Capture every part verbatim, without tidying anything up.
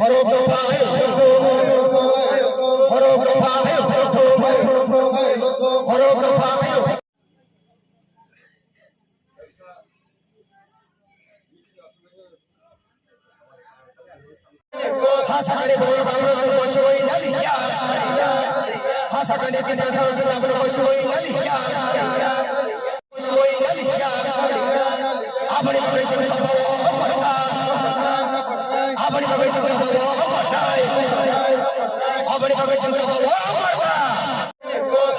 Borok dopha hai, borok dopha hai, borok dopha hai. Hasakani borok ang no song bosoi naliya. Hasakani tinta sa song abro bosoi naliya. Bosoi naliya. Aboni bagwi song sabo oporta. Aboni bagwi song sabo oporta. Aboni bagwi song sabo oporta.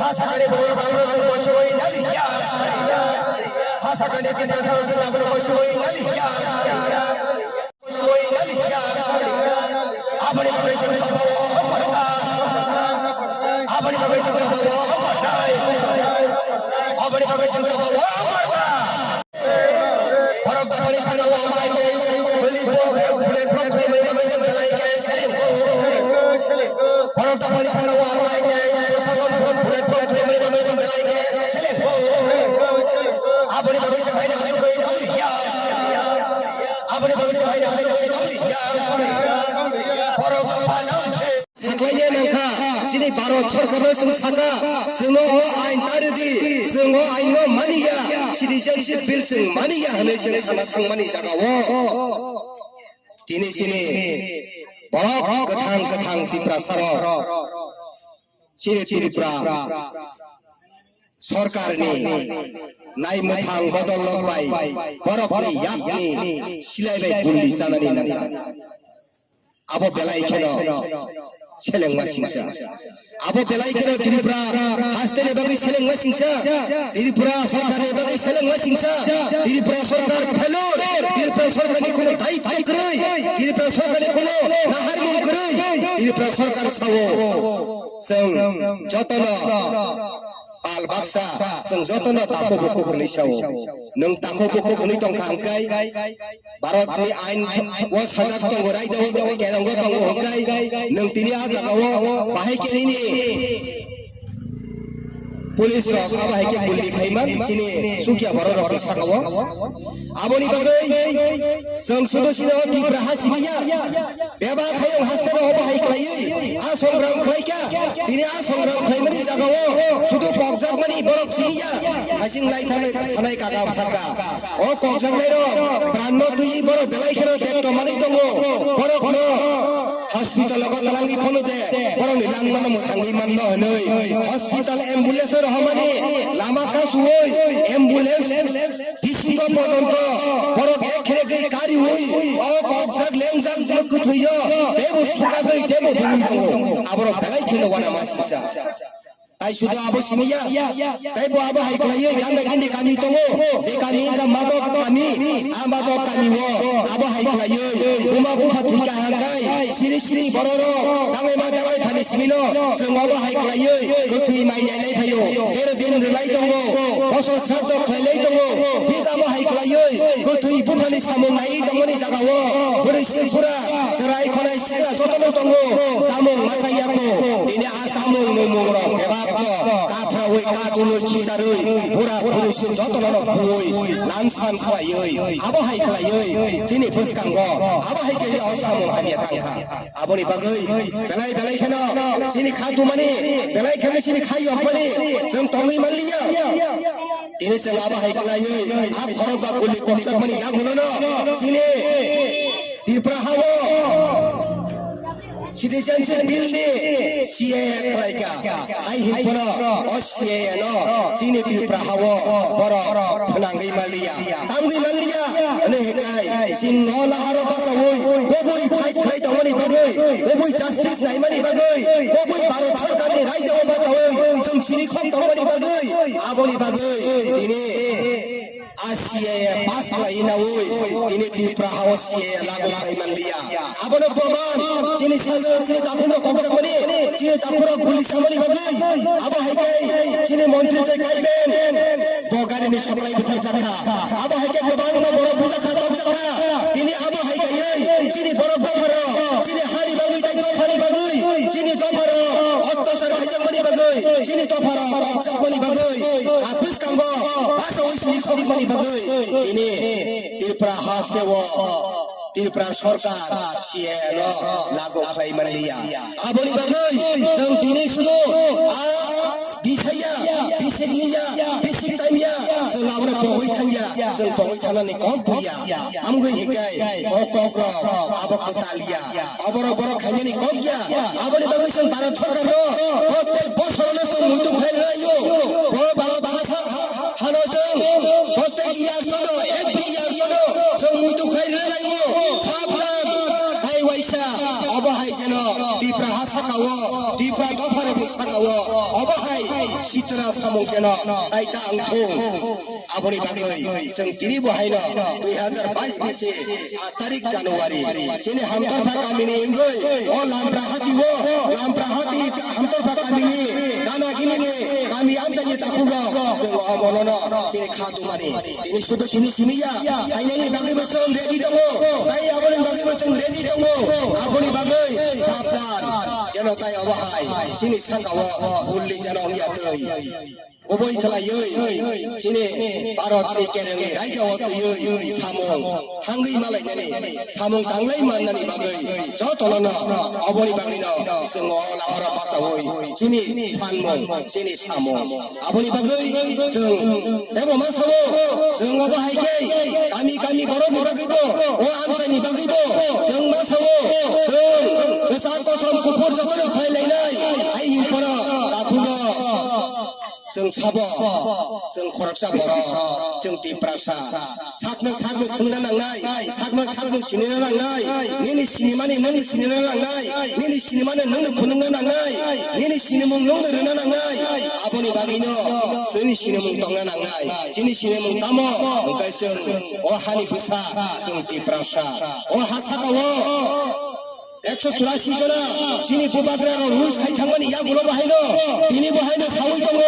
Hasakani borok ang no song bosoi naliya. Hasakani tinta sa song abro bosoi naliya. Bosoi naliya. Aboni bagwi song sabo oporta. Aboni bagwi song sabo oporta. Aboni bagwi song sabo oporta. Borok dophani saka o mai tei bwlwi bo bwlwi phok khlai mai bagwi jang belai khe seleng ko. Borok dophani saka o mai tei prosason bwlwi phok khlai mai bagwi jang belai khe seleng ko. Aboni bagwi se khaina aswk koi koi ya. Aboni bagwi se khaina aswk koi koi ya. Borok dopha lam. Sakhlaina nangkha, chini Bharat sorkarno chwng saka, chwngno o ain ta rwdi, chwng o ainno maniya, citizenship bill chwng maniya hwnwi chwng sana thangmani jagao. Tini chini borok kwthang kwthang Tiprasarok, chini Tripura sorkarni naimwthang bodol lokbai borokni yakni silai bai gulli chanani nangkha. Abo belai kheno selengma singsa. Abo belai kheno Tripura haste ni bagwi selengma singsa. Tripura sorkar ni bagwi selengma singsa. Tripura sorkar failure. Tripura sorkar ni kono daitto kwrwi. Tripura sorkar ni kono naharmung kwrwi. Tripura sorkar sao. Chwng jotono pal baksa, chwng jotono takhuk bukhuk hwnwi sao. Nwng takhuk bukhuk hwnwi tongkha hwnkhe, Bharatni ain o sajak tongo, raida o tongo, kerongo tongo hwnkhe, nwng tini a jagao bahai khe nini police rok abo hai khe gulli khaiman chini chukya borok rokni sakao. Aboni bagwi chwng sudu sino Tipra ha simi ya. Bebak hayung haste no obo hai khlaiwi a songram khlaikha. Tini a songram khlaimani jagao sudu kokjakmani borok simi ya. Hasing lai thanai thanai kaka sakha. O kokjaknai rok pran no twiwi borok belai kheno tekto manwi tongo. Borok no hospital o talangwi phano de borok ni langmano mwthangwi manno hwnwi. Hospital ambulance o rohormani lama kasuwi ambulance bisingo pojonto borok ek khere gwi kariwi o kokjak lengjak jwk kwthwiyo teibo sukagwi teibo bwrwi tongo. Aborok belai kheno uanama singsa. Tai sudu abo simiya, teibo abo hai khlaiwi ganda gindi kami tongo, je kami wngkha Madok kami, a Madok kami o abo hai khlaiwi buma bupha thwikha hangkai siri siri bororok tangwi ma tangwi thani simino chwng obo hai khlaiwi kwthwi mai nailai phaio. Tero din rwlai tongo, bosor sraddho khlailai tongo, thik abo hai khlaiwi kwthwi buphani samung naiwi tongmani jagao bwrwi se phura chwrai khonai sela jotono tongo, chamung machai yakho. Tini a chamung numung rok bebak no kaphrawi kadulwi khitarwi bura bwrwi se jotono no buwi lansan khlaiwi abo hai khlaiwi chini bwskango abo hai khe o samung hamya tangkha. Aboni bagwi belai belai kheno chini kha tumani, belai kheno chini kha yokmani chwng tongwi manliya. Tini chwng abo hai khlaiwi a khorok ba guli kokjakmani yagulono chini Tripura hao citizenship bill ni C A A khlaikha. Hai hinphano o C A A no chini Tripura hao borok phwnangwi manliya, tangwi manliya. Hwnwi hwnkhe chini no laharo bachaui kubui fight khlai tongmani bagwi, kubui justice naimani bagwi, kubui Bharat Sarkarni raijao bachaui chwng chirikhok tongmani bagwi, aboni bagwi tini a C A A pass khlai naui tini Tripura hao C A A lagu khlai manliya. Abono proman chini sajwk chini takhukno kokjakmani, chini takhukno guli samani bagwi. Abo hai khe chini montri je kaiben bo gari ni supply bwthar jakha. Abo hai khe kwbangma borok bujakha, tokjakha. Tini abo hai khe chini borok dopharo chini hani bagwi tei dophani bagwi chini dopharo ottachar khaijakmani bagwi chini dopharo kokjakmani bagwi. Bwskango basa wi sini khobikmani bagwi tini Tripura haste o Tripura Sarkar C A A no lagu khlai manliya. Aboni bagwi chwng tini sudu a bisaya, bisik niya, bisik tanya, chwng abono pogwi thangya, chwng pogwi thanani kok buya. Amgwi hikai o kok rok abo kwtal ya. Oborok borok khainani kok ya. Aboni bagwi chwng Bharat Sarkar no prottek bosor no chwng muitu khlai rwlaio. Bo Bharat Hasa hano chwng prottek year sono, every year sono chwng muitu khlai rwlaio. Sabdan, hai waisa, obo hai jeno Tipra ha saka o, Tipra dopha rokni saka o, obo hai sitra samung jeno tai ta wngthung. Aboni bagwi chwng tini bo haino dui hazar bais ni se aat tarik January chini Hamtorpha kamini wngwi o Lampra hati o, Lampra hati Hamtorpha kamini gana gini ni kami amchaini takhuk rok chwng o bono no chini kha tumani tini sudu tini simi ya, hainani bagwi bo chwng ready tongo, tai aboni bagwi bo chwng ready tongo, aboni bagwi sabdan jeno tai obo hai chini saka o gulli jeno wngya twi. Kubui khlaiwi chini Bharat ni kerengni raida o twiwi samung thangwi malainani, samung tanglai mannani bagwi jotono no oboni bagwino chwng o lahoro bachaui chini sanmung, chini samung. Aboni bagwi chwng tebo ma sao, chwng obo hai khe kami kami borokni bagwibo, o amchaini bagwibo chwng ma sao, chwng kwchak kosom kuphur jotono khlai lainai hai himphoro takhugo. Chwng sabo, chwng khoroksa borok, chwng Tiprasa. Sakno sakno swngna nangnai, sakno sakno sinina nangnai, nini sinimani nwng sinina nangnai, nini sinimani nwng phunukna nangnai, nini sinimung nwng rwna nangnai. Aboni bagwino chini sinimung tongna nangnai. Chini sinimung tamo? Hwnkhe chwng o hani bwsa, chwng Tiprasa. O ha saka o Ekso churasi jona chini bubagra rok rus khai thangmani yagulo bo haino, tini bo haino sawi tongo.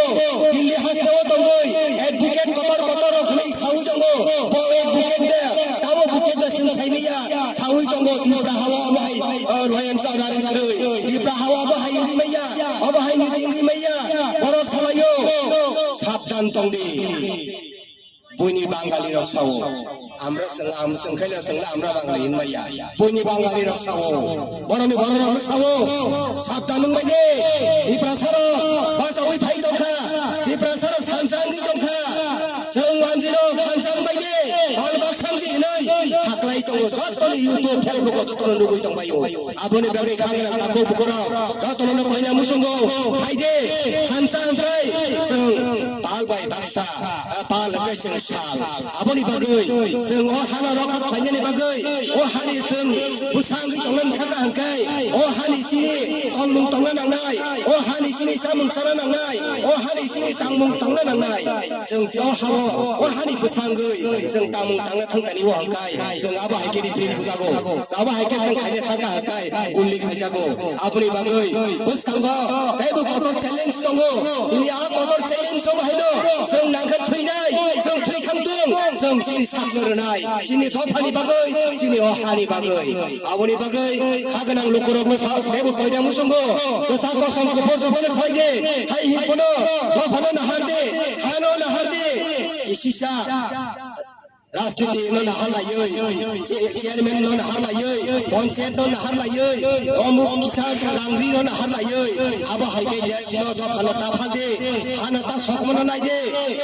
Delhi hasteo tongwi advocate kotor kotor rok hwnwi sawi tongo. Bo advocate de, tamo advocate de chwng saimaya sawi tongo. Tipra hawa omo hai, o, loyang sa nari kwrwi. Tipra hawa omo hai wngwi maya, omo hai ni wngwi maya. Borok salayo, sabdan tongdi. Buini Bangali rok sao, amra chwng am chwng khaila chwngla amra Bangali hinmaya. Buini Bangali rok sao, boroni borok rok sao, sabdan wngbai de. Tiprasa rok bachaui phai tongkha, Tiprasa rok thansa wngwi tongkha. Chwng manjwi rok thansa wngbai de, bal baksa wngwi hinwi saklai tongo. Jotoni YouTube, Facebook o jotoni nugwi tongbaio. Aboni bagwi khagra takhuk bukhurok jotono no koina muchungo. Phaide, thansa wngkhai chwng pal bai baksa, pal wngkhai chwng sal. Aboni bagwi chwng o hano rokha khlainani bagwi, o hani chwng bwsa wngwi tongna nangkha hwnkhe, o hani chini tongmung tongna nangnai, o hani chini chamung chana nangnai, o hani chini tangmung tongna nangnai. Chwng tei o hao, o hani bwsangwi chwng tamung tangna thangkani o hwnkhe, chwng abo hai khe ripring bujago. Abo hai khe chwng khaina thangkha hwnkhe, gulli khaijago. Aboni bagwi bwskango teibo kotor challenge tongo. Bini a kotor challenge o bahaino chwng nangkhe thwinai, chwng thwi thangthung, chwng chini sakno rwnai. Chini dophani bagwi, chini o hani bagwi. Aboni bagwi kha gwnang lukurokno sa-, teibo koina muchungo. Kwchak kosom kuphur jotono khlai di. Hai hinphano dophano nahar di. Hano nahar di. Kisisa rajniti no nahar laiwi, che-, chairman no nahar laiwi, panchayat no nahar laiwi, omuk kisa rangri no nahar laiwi. Abo hai khe desh no dophano ta phal di. Hano ta sokmano nai di.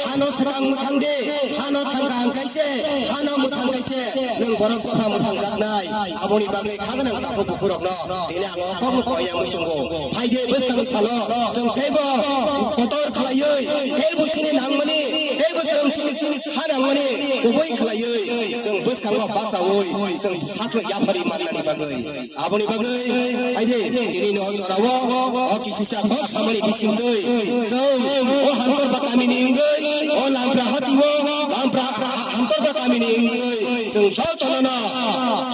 Hano swkang mwthang di. Hano thangkha hwnkhe se, hano mwthang khe se, nwng borok dopha mwthang jaknai. Aboni bagwi kha gwnang takhuk bukhurokno tini ang o kokno koina muchungo. Phaidi bwskangni salo chwng teibo kotor khlaiwi, teibo chini nangmani, teibo chwng chini, chini kha nangmani kubui khlaiwi chwng bwskango bachaui chwng sakno yapharwi mannani bagwi. Aboni bagwi, aide, tini no jorao, o kisisa kok samani bisingtwi, chwng, o Hamtorpha kamini wngwi, o Lampra hatio, Lampra, ha-, Hamtorpha kamini wngwi, chwng jotono no,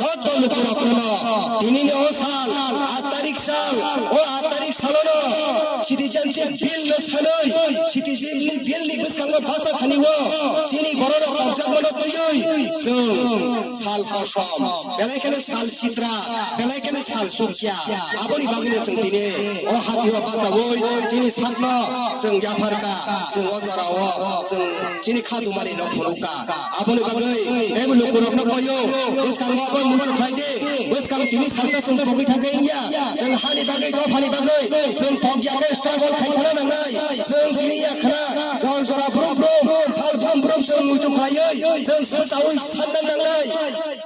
joto lukurokno no, tini ni o sal, aat tarik sal, o aat tarik salono, citizenship bill no sanwi, citizenship bill ni bwskango basa thani o, chini borok rok kokjakmano twiwi, chwng sal kos Belai kheno sal sitra, belai kheno sal sukya. Aboni bagwino chwng tini o hatio bachaui chini sakno chwng yapharkha, chwng o jorao chwng chini kha dumani no phunukha. Aboni bagwi teibo lukurokno koyo, bwskango abo muitu khlai di, bwskang tini salsa chwng pogwi thangkhe wngya. Chwng hani bagwi, dophani bagwi chwng pogya khe struggle khai thana nangnai. Chwng tini yakhna jor jora brum brum, sal brum brum chwng muitu khlaiwi chwng swchaui sanna nangnai.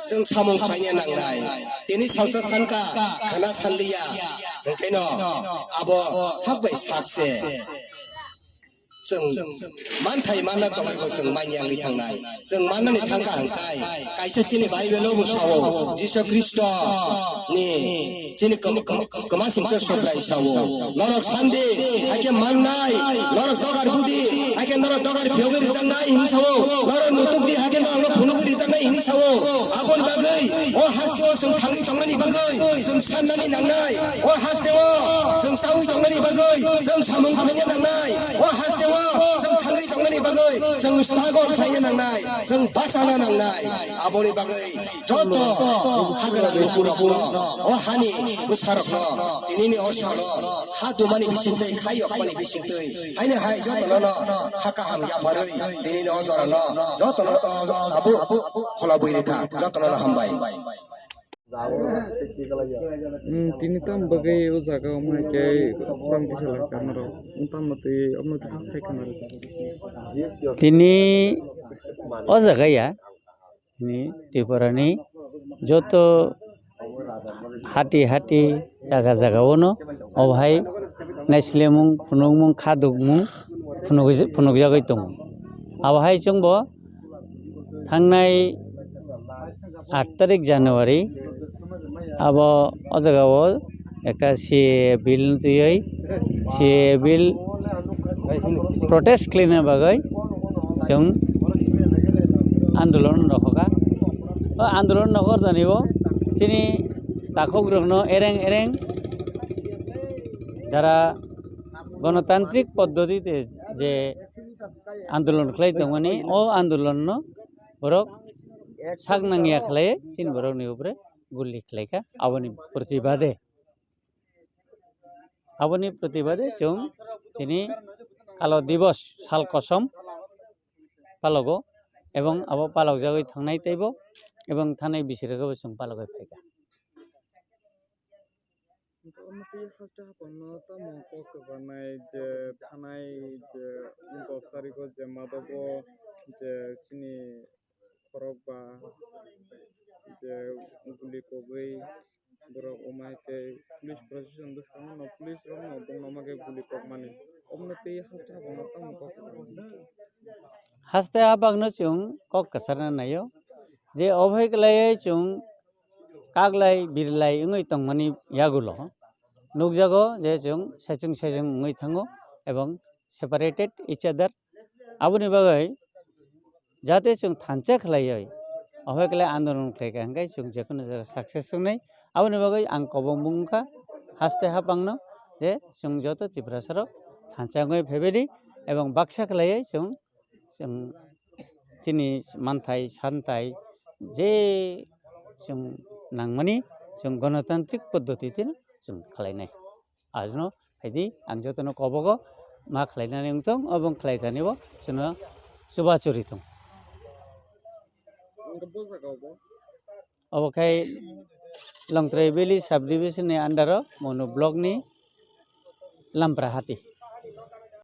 Chwng samung khlaina nangnai. Tini salsa sankha, khana sanliya. Hwnkhe no abo sak bai sak se. Chwng manthai manna tongwi bo chwng manya wngwi thangnai. Chwng mannani thangkha hwnkhe kaisa chini Bible-o bo sao, Jisu Khristo ni chini kwma, kwma, kwma singcha Subrai sao. Norok sandi, hakhe mannai, norok dogar budi, hakhe norok dogar phiyogwi rijaknai hini sao. Norok nutukdi, hakhe norokno phunugwi rijaknai hini sao. Aboni bagwi o hasteo chwng thangwi tongnani bagwi chwng sannani nangnai. O hasteo chwng chaui tongnani bagwi chwng samung khlaina nangnai. O hasteo chwng thangwi tongnani bagwi chwng struggle khlaina nangnai. Chwng bachana nangnai. Aboni bagwi joto hagra lukurokno, o hani bwsarokno, tinini o salo ha dumani bisingtwi, kha yokmani bisingtwi, haino hai jotono no ha kaham yapharwi, tinini o jorano jotono to abo kholobwi rikha, jotono no hambai. Hmm, tini tam bagwi o jaga o mai khe sam kisa lai kha norok. Tam motwi omo kisa sai kha norok. Tini o jaga ya ni Tripura ni joto hati hati jaga jaga o no obo hai naislemung, phunukmung, khadukmung phunuk-, phunukjagwi tongo. Abo hai chwngbo thangnai aat tarik January abo o jaga o ekta C A A bill twiwi, C A A bill protest khlaina bagwi chwng andolon rokha. O andolon rokha tani o chini takhuk rokno ereng ereng jara gonotantrik poddotite je andolon khlai tongmani, o andolonno borok sak nangya khlai chini borokni upre guli khlaikha. Aboni protibade, aboni protibade chwng tini kalo dibos sal kosom palogo, ebong abo palokjagwi thangnai teibo, ebong thanai bisirokbo chwng palogwi phaikha. Hwnkhe omo twi haste haphangno tamo kok kwcharnai je thanai je dos tarikho je madogo je chini khorok ba je guli kogwi borok omo hai khe police protection bwskango no police rokno bongno ma khe guli kokmani omo twi haste haphangno tamo kok kwcharnai. Haste haphangno chwng kok kwcharna naio je obo hai khlaiwi chwng kaglai birlai wngwi tongmani yagulo nukjago je chwng saichung saichung wngwi thango ebong separated each other. Aboni bagwi jate chwng thansa khlaiwi obo hai khlai andolon khlaikha hwnkhe chwng jekunu jaga success wngnai. Aboni bagwi ang kobong bungkha haste haphangno je chwng joto Tiprasarok thansa wngwi phaibadi ebong baksa khlaiwi chwng chwng chini manthai santhai je chwng nangmani chwng gonotantrik poddotitino chwng khlainai. Arno phaidi ang jotono kobogo ma khlainani wngtong, obo wng khlai thani bo chwngno chubachu ritong. Obo khai Longtrai Valley Sub Division ni under o Monu Block ni Lampra Hati.